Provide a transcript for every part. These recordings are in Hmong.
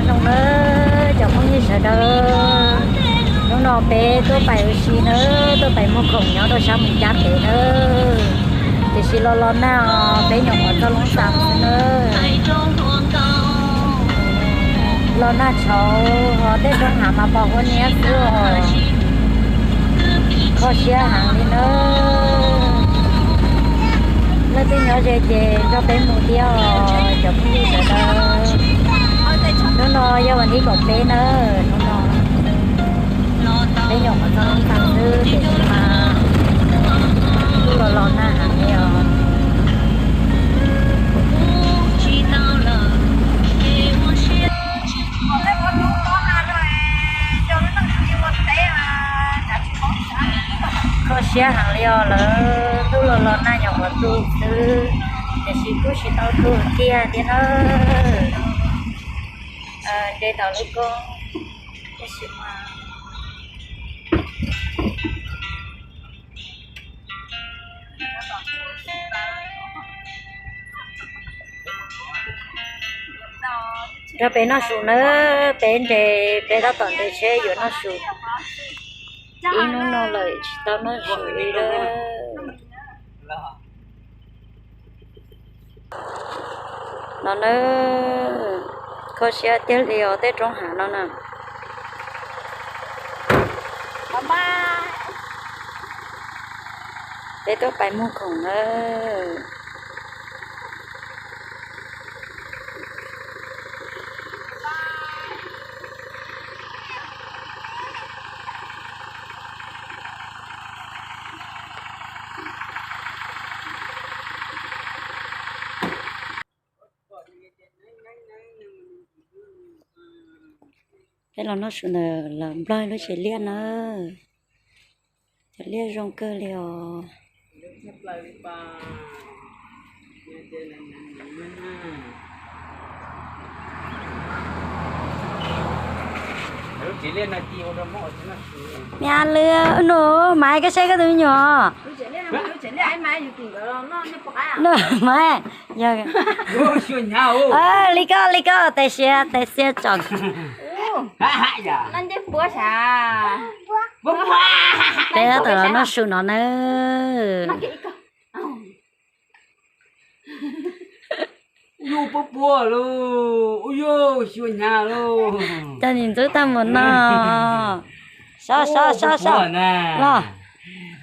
Zoo nawb cov phooj ywg sawv daws, hnub no peb tuaj pais ua si nawb, tuaj pais muag khoom nyob rau sab Moos Cab pem nawb. Tiam sis los los nag os, peb nyuam qhuav txog Loob Xas xwb nawb. Los nag tshauv, ho tej roob hav mas pos huab niab xwb os. Kho siab heev li nawb. Leej twg nyob ze ces nrog peb mus thiab os cov phooj ywg sawv daws. Hnub no yog vas thib kaum peb nawb, hnub no peb nyuam qhuav txog Loob Xas xwb tiam sis mas kuj los los nag heev li os. Kho siab heev li os, lawv tuaj los los nag nyuam qhuav tu xwb, tiam sis kuj tsis tau tu kiag thiab nawb. Nce tau lub koob, tab sis mas nrog peb noj su nawb, peb nres, peb tab tom nres tsheb yuav noj su. Ib hnub no lawm tsis tau noj su li lawm. No nawb, kho siab tiag li os tej roob hav no na. Peb tuaj pais muag khoom nawb. Peb los noj su ntawm lawv nplog lub tsev liaj na. Cov liaj zoo kawg li os. Mia lwm nus Maiv, koj saib koj tus me nyuam. Maiv, yog li koj, li koj, tes xiab, tes xiab tsom. Peb tab tom los noj su no nawb. Yus puab puab lauj, ua yus xyuas hnyav lauj. Cov niam ntxub tag mus no. Sob, sob, sob, sob. Los.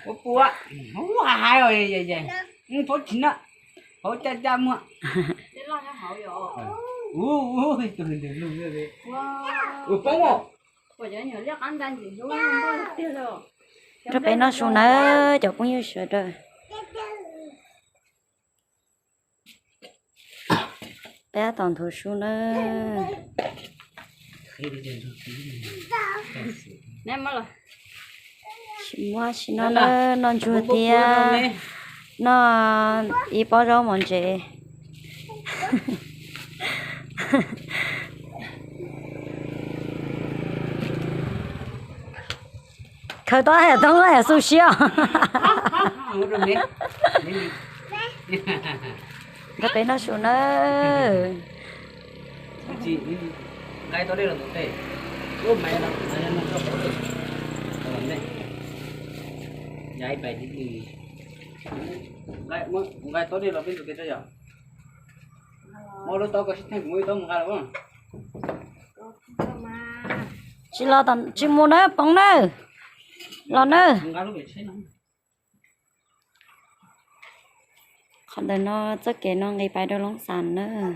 Puab puab, ua hais os, paub tsis na, paub caj caj muag. Ua poob os. Nrog peb noj su nawb cov phooj ywg sawv daws. Peb tab tom nthuav su nawb. Tsis muaj tsis noj nawb, noj ntsuag thiab noj ib pob zaub mov ntsev. Khaws tau hais tau hais xu siab. Nrog peb noj su nawb. Tsis los, tsis mus nawb, poob nawb. Los nawb. Qhov ntawm no txoj kev no nqis pais rau Loob Xas nawb.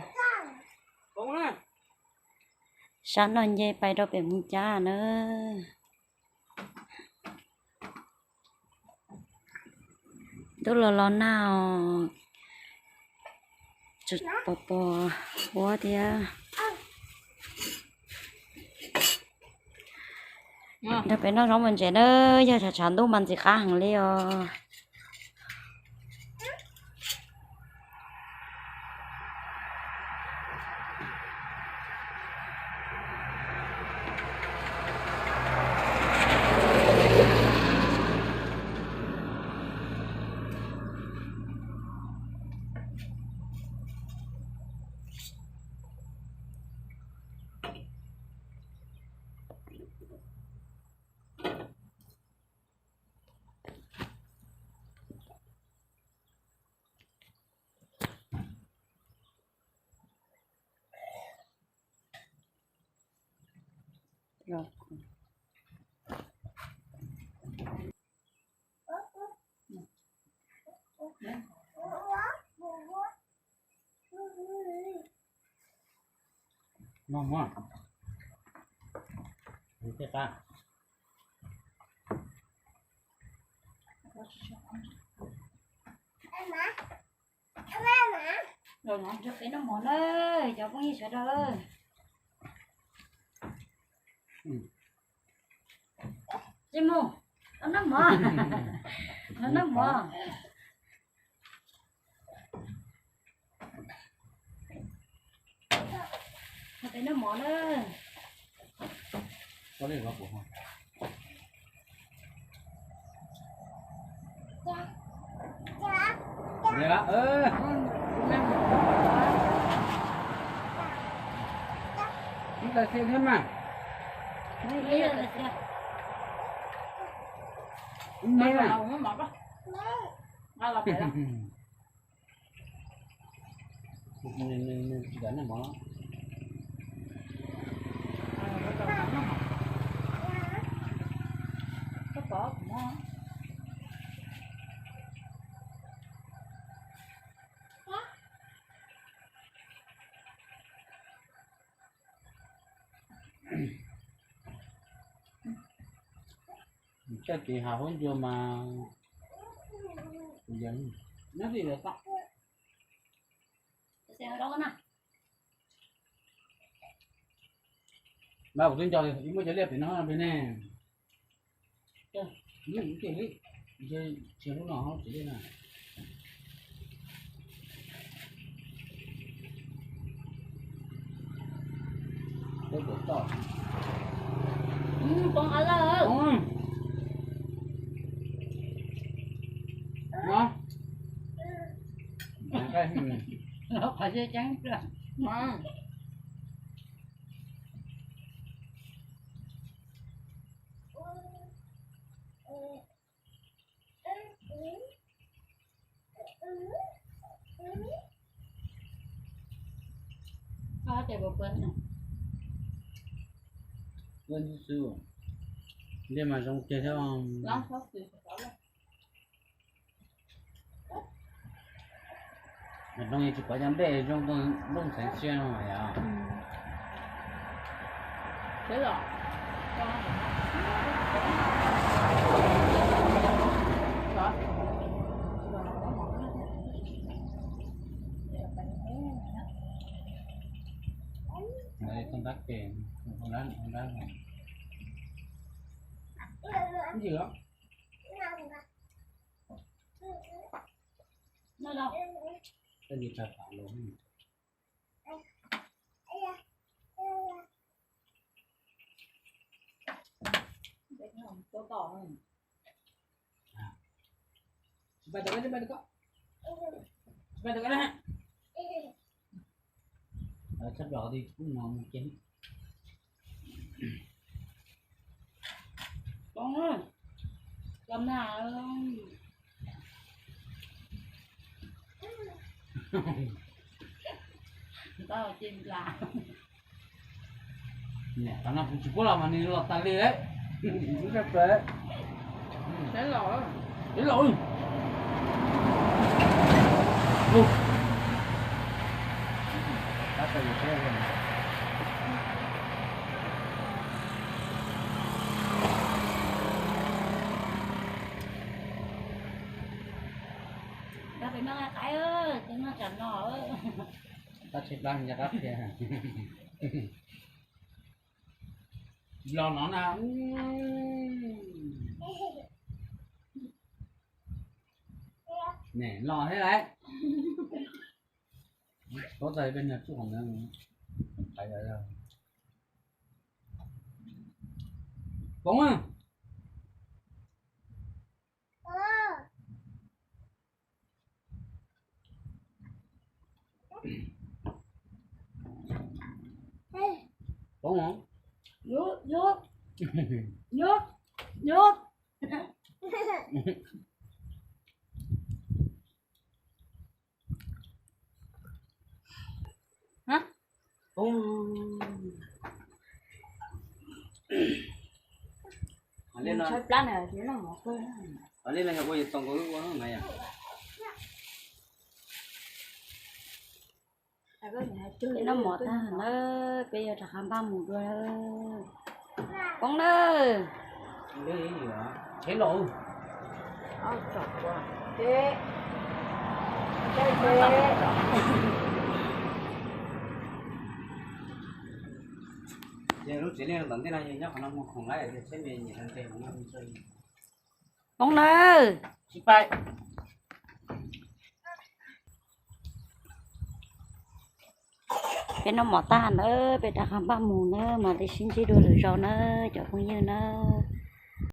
Sab no nce pais rau pem Moos Cab nawb. Ntuj los los nag os, pos pos huab thiab. Nrog peb noj zaub mov ntsev nawb, yog tshav tshav ntuj mas ntxim qab heev li os. Noj mov. Tej qab. Nrog peb noj mov na, cov phooj ywg sawv daws. Tsis mus, noj mov, noj mov. Peb noj mov na. Ib tais xi thiab mas. Ib tais xi. Txoj kev haus huab ncua mas kuv yog nyob twj ywm toj. Mas kuv twb nco ib muaj cov liaj pem no pem ne. Ib tiag li, ntshe lub no tsis liaj na. Peb puas toj. Poob av lawm. No. Qhov tseeb. Ua xwb, ntej mas zoo tiag thiab. Mas zoo tsis pom cov nplej zoo nplooj ntxhais tsiaj no yom. Toj ntab ke, toj ntab, toj ntab. Ntawm os. Tej li tsa tam los. Tsis pais tom ko, tsis pais tom ko, tsis pais tom ko na. Tshab los di kuj no mus cev. Poob, los mas. Tau ces lam. Niam, qhov no kuv tsis pub los mas nws los tas li lawm. Ib los, ib los. Rov pem no qaib, tus no tsam no. Tab tsis plab nco qab qhia. Los no na. Nws los thiab lauj. Txhob txais peb niag tsuj qhov ntawd. Poob. Poob. Yup, yup, yup, yup. Poob. Li no yog ua yus txaus nkaus lub ua no yom. Peb noj mov tag na, peb yuav rov qab npaj mus dua. Poob nawb. Poob nawb. Peb noj mov tag na, peb rov qab npaj mus na, mam li sib ntsib dua lwm zaus na cov phooj ywg na.